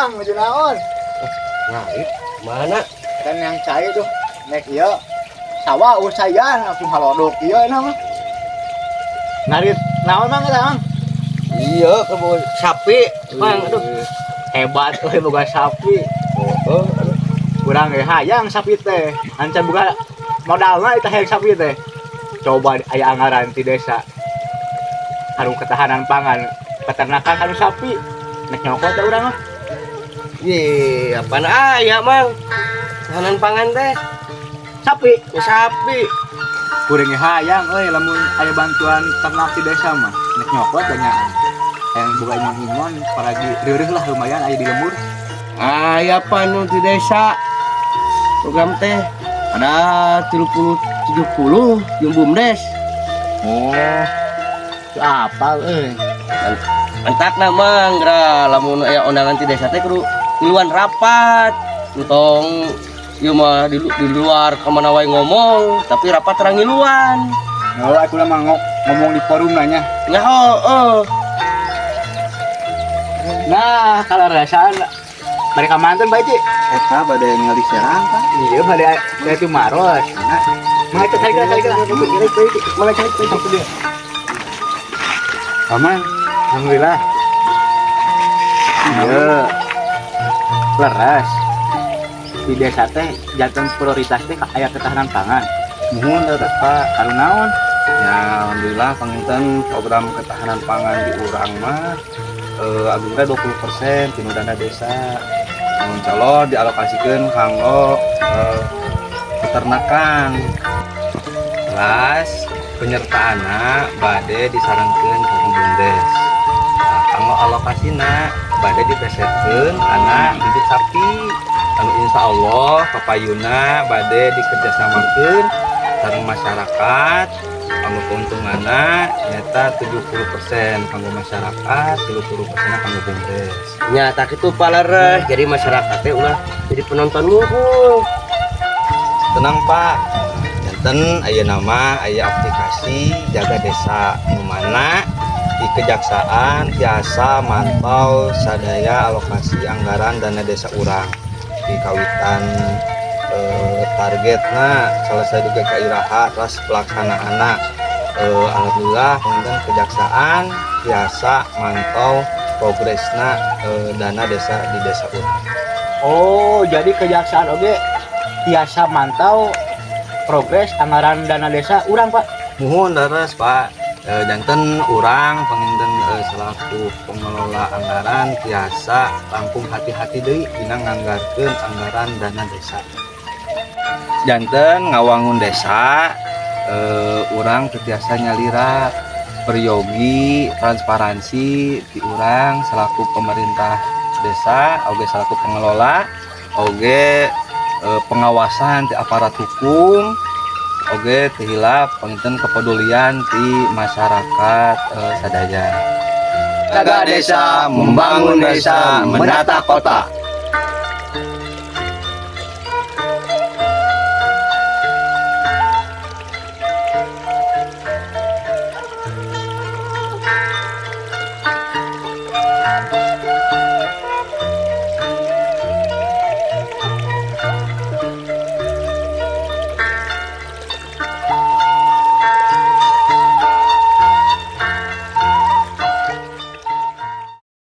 Mang, nuju naon? Nah, itu mana? Kan yang cai tuh nek ieu sawah usayan langsung halodok ieu enak mah. Ngarit naon, Mang, eta, Mang? Iya, kebun sapi, Mang. Aduh. Hebat euy boga sapi. Oh, aduh. Kurang ge hayang sapi teh. Ancan boga modalna eta hayang sapi teh. Coba aya anggaran ti desa. Anu ketahanan pangan, peternakan anu sapi. Nek nyokot teh urang mah. Ye, apaan aya, Mang? Tahanan pangan teh. Sapi. Ya, sapi. Kuring ge hayang euy lamun aya bantuan ternak di desa mah. Nek nyokot banyak. Yang boga ingon-ingon paragi reureuh lah, lumayan aya di lembur. Aya panu di desa. Program teh ada 30 70 jeung BUMDes. Oh. Itu apa euy? Matakna, Mang, geura lamun aya undangan ti desa teh kudu ngiluan rapat. Entong ieu mah di luar kemana wae ngomong, tapi rapat terang ngiluan. Oh, aku mah ngomong di forum nanya. Nya oh. Nah, kalau rasaan mereka mantan baik. Eta bade ningali serang, Pak. Iya, pada dari itu maros. Mang itu cari cari cari. Mana cari cari dia. Paman, alhamdulillah. Iya. Leres. Di desa teh janten prioritas teh aya ketahanan pangan. Muhun leres, Pak. Kalau naon? Ya, alhamdulillah panginten program ketahanan pangan di urang mah agung teh 20% tina dana desa. Mun calon dialokasikeun kanggo peternakan. Teras penyertaanna bade disarengkeun sareng BUMDes. Nah, kanggo alokasina bade dipesetkeun kana bibit sapi. Anu insya Allah kapayuna bade dikerjasamakeun sareng masyarakat, kanggo keuntunganna nyata 70% kanggo masyarakat, 30% kanggo BUMDes. Nya tah kitu, Pak, leres. Jadi masyarakat teh ulah jadi penonton ngumpul. Tenang, Pak, janten aya nama aya aplikasi Jaga Desa nu mana di kejaksaan tiasa mantau sadaya alokasi anggaran dana desa urang di kawitan targetna selesai juga ka iraha, terus pelaksanaanna. Alhamdulillah kemudian kejaksaan tiasa mantau progresna dana desa di desa urang. Oh, jadi kejaksaan oge tiasa mantau progres anggaran dana desa urang, Pak. Muhun leres, Pak. Janten urang panginten selaku pengelola anggaran tiasa langkung hati-hati deui dina nganggarkeun anggaran dana desa. Janten ngawangun desa urang teu tiasa nyalira, peryogi transparansi di urang selaku pemerintah desa oge selaku pengelola oge pengawasan di aparat hukum oge teu hilap panginten kepedulian di masyarakat sadaya. Jaga desa, membangun desa, menata kota.